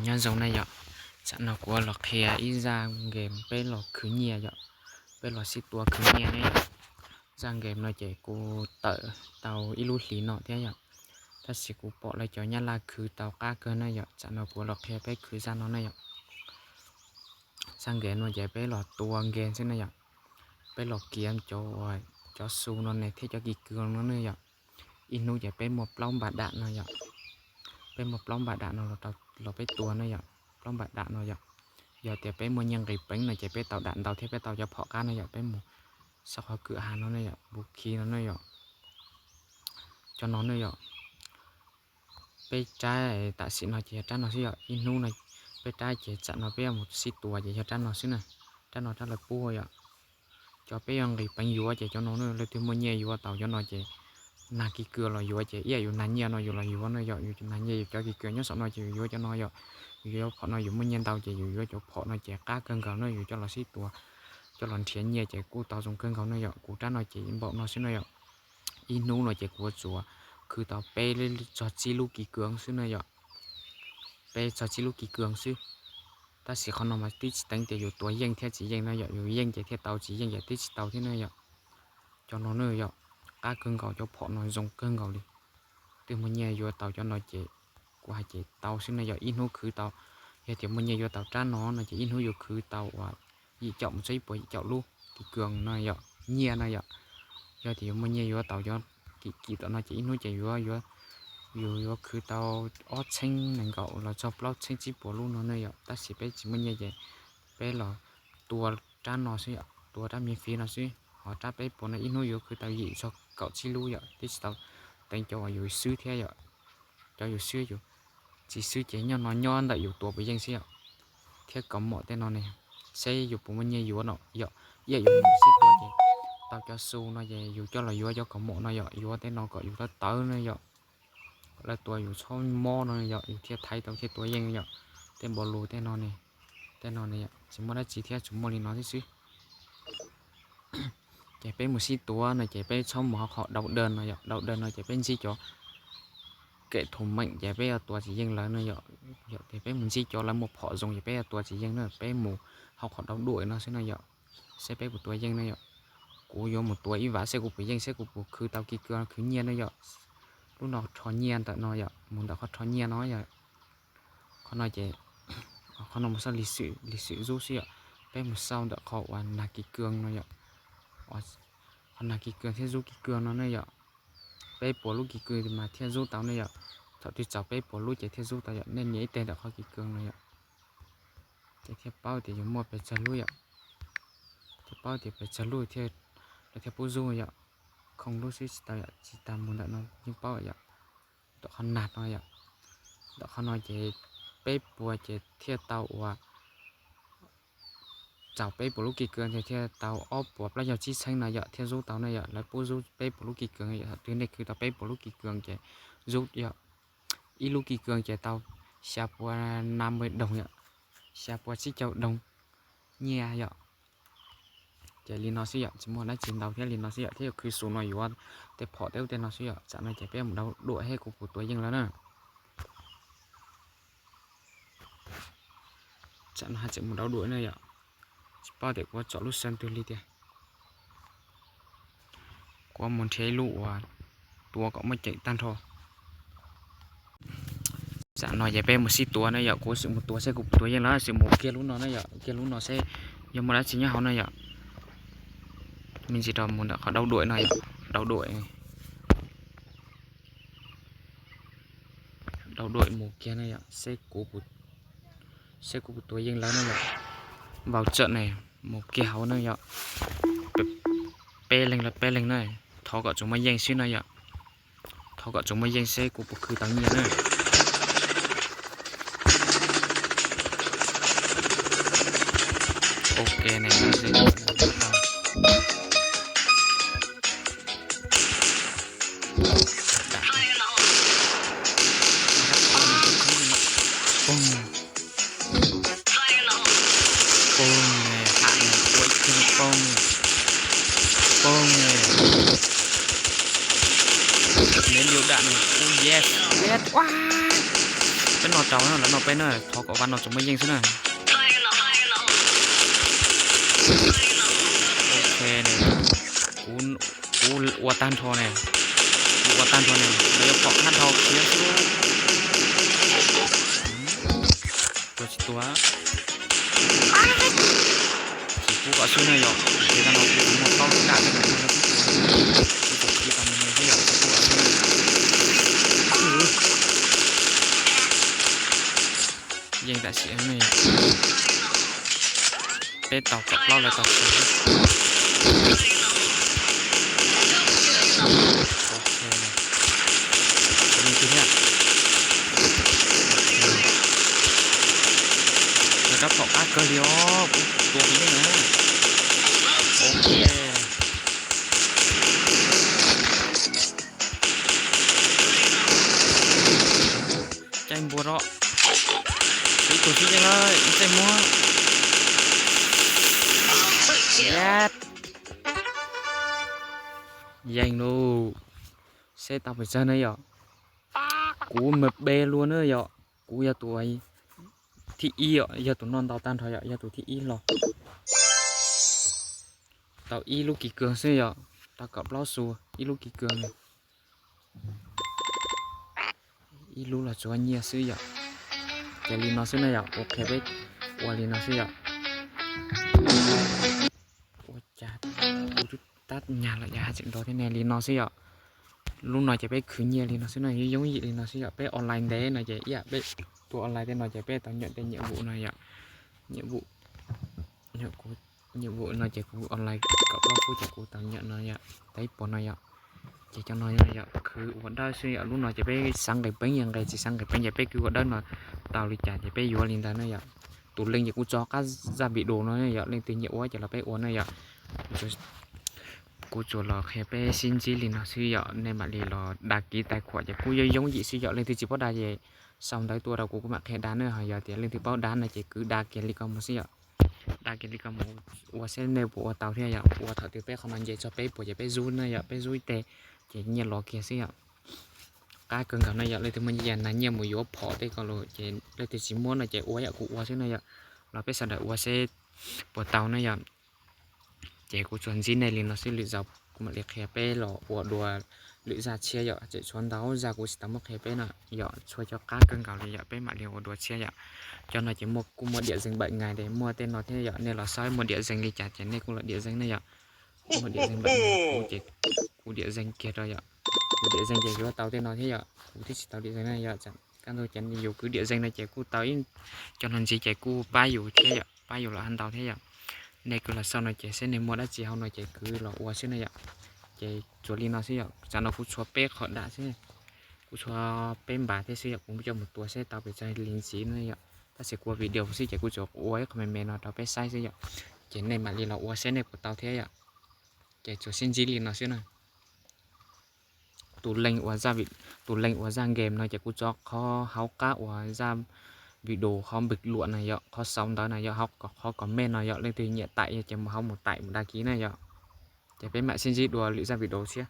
Nyob zoo na yom, tsam no kuv los qhia ib zaj game peb los khwv nyiaj yom, peb los sib tua khwv nyiaj ne yom. Zaj game no ces kuv tawm tau ib lub hlis no thiab yom, tab sis kuv pom lawv cov Nyab Laj khwv tau qab kawg na yom, tsam no kuv los qhia peb khwv zaj no na yom. Zaj game no ces peb los tua game xwb na yom, peb los kiav cov, cov xu no ne thiab cov kis kws no ne yom. Ib hnub ces peb muaj plaub npaj dam no yom, peb muaj plaub npaj dam no los peb tua na yom, plaub npaj dam no yom. Yog tias peb muaj nyiaj nqis peev no ces peb tau dam ntau thiab peb tau cov phom qab na yom, peb mus saib qhov kwm hav no ne yom, npu khi no ne yom. Cov no ne yom, peb rab tam sim no ces yog rab no xwb yom, ib hnub no peb rab ces tsam no peb yuav mus sib tua ces yog rab no xwb na, rab no rab lawv pub yom. Cov peb yuav nqis peev yuav ces cov no ne, leej twg muaj nyiaj yuav tau cov no ces nag kis kws los yuav ces ib yam yus nag nyiaj no yus los yuav na yom, yus nag nyiaj yus cov kis kws nyob saum no ces yus yuav cov no yom, yus yuav phom no yus muaj nyiaj ntau ces yus yuav cov phom no ces qab kawg nkaus na, yus coj los sib tua, coj los nrhiav nyiaj ces kuj tau zoo kawg nkaus na yom. Kuv rab no ces npaum no xwb na yom. Ib hnub no ces kuv tsuas khwv tau peb txog tsib lub kis kws xwb na yom, peb txog tsib lub kis kws xwb. Tab sis qhov no mas twb tsis teev tias yus tua yeej thiab tsis yeej no yom, yus yeej ces thiaj tau, tsis yeej ces twb tsis tau thiab na yom. Cov no ne yom, qab kawg nkaus, cov phom no zoo kawg nkaus li. Twg muaj nyiaj yuav tau cov no ces kuv hais ces tau xwb na yom, ib hnub khwv tau, yog tias muaj nyiaj yuav tau rab no no ces ib hnub yuav khwv tau uas yim caum mus txog ib puas yim caum lub kis kws no yom, nyiaj no yom. Yog tias yus muaj nyiaj yuav tau cov kis kis tom no ces ib hnub ces yus yuav khwv tau ob txheeb nees nkaum los txog plaub txheeb tsib puas lub no ne yom, tab sis peb tsis muaj nyiaj ces peb los tua rab no xwb yom, tua rab miv fiv no xwb, ho rab peb puas no ib hnub yuav khwv tau yim txog kaum tsib lub yom, twb tsis tau teev cov uas yus swb thiab yom. Cov yus swb yus tsis swb ces nyob no nyob ntawm yus tua puas yeej xwb yom. Thiab kaus mom tej no ne, seb yus puas muaj nyiaj yuav no yom, ib yam yus sib tua ces tau cov xu no ces yus coj los yuav cov kaus mom no yom, yuav tej no kom yus tawv tawv no yom, kom lawv tua yus txhob mob no yom, yus thiaj thaiv tau thiaj tua yeej yom. Tej npaum lus tej no ne, tej no ne yom, tsis muaj dab tsi thiab, tsuas muaj li no thiab xwb. Ces peb mus sib tua no ces peb txhob mus hauv qhov đau đớn no yom, đau đớn no ces peb ntsib cov kẻ thù mạnh ces peb yuav tua tsis yeej lawv no yom. Yog tias peb mus ntsib cov lawv muaj phom zoo ces peb yuav tua tsis yeej na, peb mus hauv qhov đau đuổi no xwb no yom, seb peb puas tua yeej na yom. Kuv yuav mus tua ib vam seb kuv puas yeej, seb kuv puas khwv tau kis kws khwv nyiaj na yom. Lub no rho nyiaj ntawm no yom, mus ntawm qhov rho nyiaj no yom. Qhov no ces, qhov no mus xauj lịch sử, lịch sử zub xwb yom. Peb mus xauj ntawm qhov uas nag kis kws no yom, qhov nag kis kws thiab zub kis kws no ne yom. Peb puas lub kis kws mas thiaj zub tau ne yom. Thaum twg txaus peb puas lub ces thiaj zub tau yom, nej nias ib teg ntawm qhov kis kws no yom, ces thiaj paub tias yus muaj pes tsawg lub yom. Thiaj paub tias pes tsawg lub thiaj, lawv thiaj pub zub yom. Khooj lub xwb tsis tau yom, tsis tas mus ntawm no yeej paub yom. Ntawm qhov nag no yom, ntawm qhov no ces peb puas ces thiaj tau uas txaus peb puas lub kis kws ces thiaj tau ob puas plaub caug tsib txheeb no yom, thiaj zub tau ne yom. Lawv pub zub peb puas lub kis kws yom, thaum twg nej khwv tau peb puas lub kis kws ces zub yom. Ib lub kis kws ces tau xya puas năm mươi đồng yom, xya puas tsib caug đồng nyiaj yom. Ces li no xwb yom, tsis muaj dab tsi ntau thiab, li no xwb yom, thiab yuav khwv xu no yuav tej phom tej ub tej no xwb yom. Tsam no ces peb mus đau đuổi seb kuv puas tua yeej lawv na. Tsam no haj tseem mus đau đuổi na yom. Tsis paub tias kuv tsom lub xeev twg li tiag. Kuv mus nrhiav ib lub uas tua kom muaj ceem tag nrho. Tsam no ces peb mus sib tua na yom, kuv sim mus tua seb kuv puas tua yeej lawv, sim mus kiag lub no na yom, kiag lub no seb yog muaj dab tsi nyob hauv na yom. Me ntsis rau mus ntawm qhov đau đuổi no yom, đau đuổi, đau đuổi mus kiag na yom, seb kuv, seb kuv puas tua yeej lawv na yom. Vào trận này, mus kiag hauv na yom. Peb leeg los peb leeg na, thov kom tsuas muaj yeej xwb na yom. Thov kom tsuas muaj yeej seb kuv puas khwv tau nyiaj na. Ok này, pum, pum này, hak này, ua ib tug pum, pum này. Ném lựu đạn này, ui yes, yes, ua. No rau na, lawv no peb na, thov kom vaj no tsuas muaj yeej xwb na. Ok ne, kuv, kuv ua tag nrho ne, kuv ua tag nrho ne, lawv yuav pom qab dhau khiav xwb. Tua tsis tua. Tsis pub kom xwb na yom, ces no kuv muaj plaub lub daj tej no kuv tsis tua, kuv tua tsis tau me me xwb yom, tsis pub kom xwb na. Yeej tam sim ne, peb tau kaum plaub lawv tau xya. Ok, leej twg thiab? Lawv rab phom qab kawg li os, kuv tua kuv yeej na. Ok. Caij npua rau. Ib tug sib yeej lawm, ib txej muab. Yes. Yeej lauj. Seb tau pes tsawg na yom. Kuv mas peb lub na yom. Kuv yog tus thib ib yom, yog tus no ntau tag nrho yom, yog tus thib ib los. Tau ib lub kis kawg xwb yom, tau kaum plaub xu ib lub kis kawg. Ib lub los tsuav nyiaj xwb yom. Ces li no xwb na yom, ua qhia peb ua li no xwb yom. Ua cas kuv twb tab nyag los yog haj tseem nrau thiab ne, li no xwb yom. Lub no ces peb khwv nyiaj li no xwb no, yooj yim li no xwb yom. Peb online ntev no ces ib yam peb tua online tej no ces peb tau nyiam tej nhiệm vụ no yom. Nhiệm vụ, nhiệm vụ no ces kuv online kaum plaub phút ces kuv tau nyiam no yom, tau ib puas no yom. Ces cov no yog khwv ua dawb xwb yom. Lub no ces peb xav nqis peev yog nqis, tsis xav nqis peev ces peb kwv ua dawb no tau li cas ces peb yuav li ntawd na yom. Tus link ces kuv tso qab zaj video no yom, leej twg nyiam ua ces los peb ua na yom. Kuv tsuas los qhia peb sib ntsib li no xwb yom, nej mam li los đăng ký tài khoản ces kuj yooj yooj yim xwb yom. Leej twg tsis paub đăng ces sau ntawv tuaj rau kuv, kuv mam qhia đăng na. Ho yog tias leej twg paub đăng no ces kwv đăng kiag li ko mus xwb yom. Đăng kiag li ko mus ua seb nej puas ua tau thiab yom. Ua thaum twg peb qhov no nce txog peb puas ces peb zub na yom, peb zub ib teg ces nyiaj los kiag xwb yom. Qab kawg nkaus na yom, leej twg muaj nyiaj na nyiaj mus yuav phom tej ko los ces leej twg tsis muaj no ces ua yam kuv ua xwb na yom. Los peb sawv daws ua seb puas tau na yom. Ces kuv tsuas ntsib nej li no xwb, lwm zaus kuv mam li qhia peb los ua dua lwm zaj tshiab yom. Tseem tshuav ntau zaj kuv tsis tau muab qhia peb no yom, tshuav cov qab kawg nkaus li yom, peb mam li ua dua tshiab yom. Cov no ces muaj, kuj muaj điểm dừng bảy ngày ces muaj tej no thiab yom, nej los saib muaj điểm dừng li cas ces nej kuj los điểm dừng na yom. Muaj điểm dừng bảy ngày, kuv ces kuv điểm dừng kiag rau yom. Kuv điểm dừng ces yuav tau tej no thiab yom, kuv twb tsis tau điểm dừng na yom. Kaj ntug ces yus kwv điểm dừng no ces kuj tau ib, cov no ntxiv ces kuj pab yus thiab yom, pab yus los ntau thiab yom. Nej kwv los sau no ces seb nej muaj dab tsi hauv no ces kwv los ua xwb na yom. Ces tsuas li no xwb yom, tsam no kuv tshuav peb qhov dam xwb, kuv tshuav peb npas thiab xwb yom, kuv coj mus tua seb tau pes tsawg li ntxiv na yom. Tab sis kuv ua video xwb ces kuv tsuas ua ib qho me me no rau peb saib xwb yom. Ces nej mam li los ua seb nej puas tau thiab yom. Ces tsuas sib ntsib li no xwb na. Tus link uas zaj, tus link uas zaj game no ces kuv tso qhov hauv qab uas zaj video qhov bình luận na yom, qhov sau ntawv na yom, hauv qhov comment no yom, leej twg nyiam tải ces mus hauv mus tải mus đăng ký na yom. Ces peb mam sib ntsib dua lwm zaj video thiab.